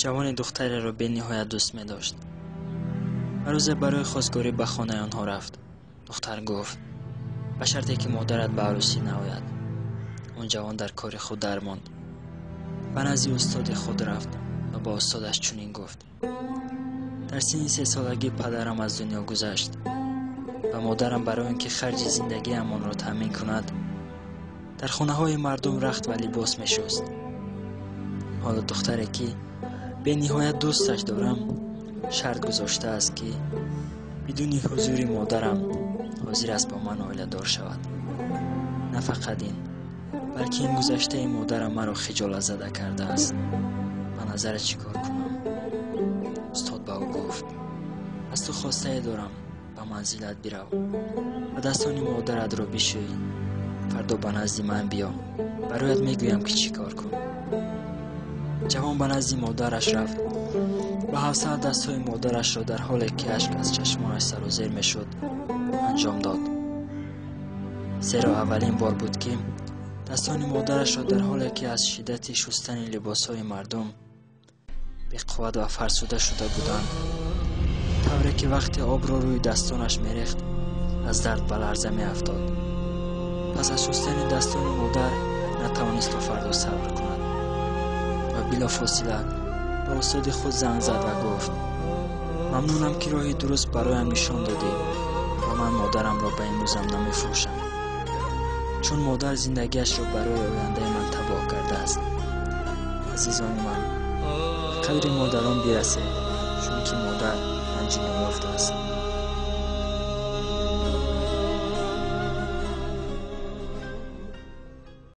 Ҷавони духтареро бениҳоят дӯст медошт ва рӯзе барои хостгорӣ ба хонаи онҳо рафт. Духтар гуфт: ба шарте ки модарат ба арӯсӣ наояд. Он ҷавон дар кори худ дармонд. Ба назди устоди худ рафт ва ба устодаш чунин гуфт: дар синни 3 солагӣ падарам аз дунё гузашт ва модарам барои он ки харҷи зиндагиамонро таъмин кунад, дар хонаҳои мардум рахт ва либос мешуст. Ҳоло духтаре, ки бениҳоят дӯсташ дорам, шарт гузоштааст, ки бидуни ҳузури модарам ҳозир аст бо ман оиладор шавад. На фақат ин, балки ин гузаштаи модарам маро хиҷолатзада кардааст. Ба назарат, чӣ кор кунам? Устод ба ӯ гуфт: аз ту хостае дорам. Ба манзилат бирав ва дастони модаратро бишӯй. Фардо ба назди ман биё, бароят мегӯям, ки чӣ кор кун. Ҷавон ба назди модараш рафт. Ба ҳавсала дастҳои модарашро, дар ҳоле ки ашк аз чашмонаш сарозер мешуд, анҷом дод, зеро аввалин бор буд, ки дастони модарашро, дар ҳоле ки аз шиддати шустани либосҳои мардум беқувват ва фарсуда шуда буданд, тавре ки вақте обро рӯи дастонаш мерехт, аз дард ба ларза меафтод. Пас аз шустани дастони модар натавонист то фардо сабр кунад ва билофосила ба устоди худ занг зад ва гуфт: мамнунам, ки роҳи дуруст бароям нишон додӣ ва ман модарамро ба имрӯзам намефурӯшам, чун модар зиндагиашро барои ояндаи ман табоҳ кардааст. Азизони ман, қадри модарон бирасед, чунки модар ганҷи ноёфт аст.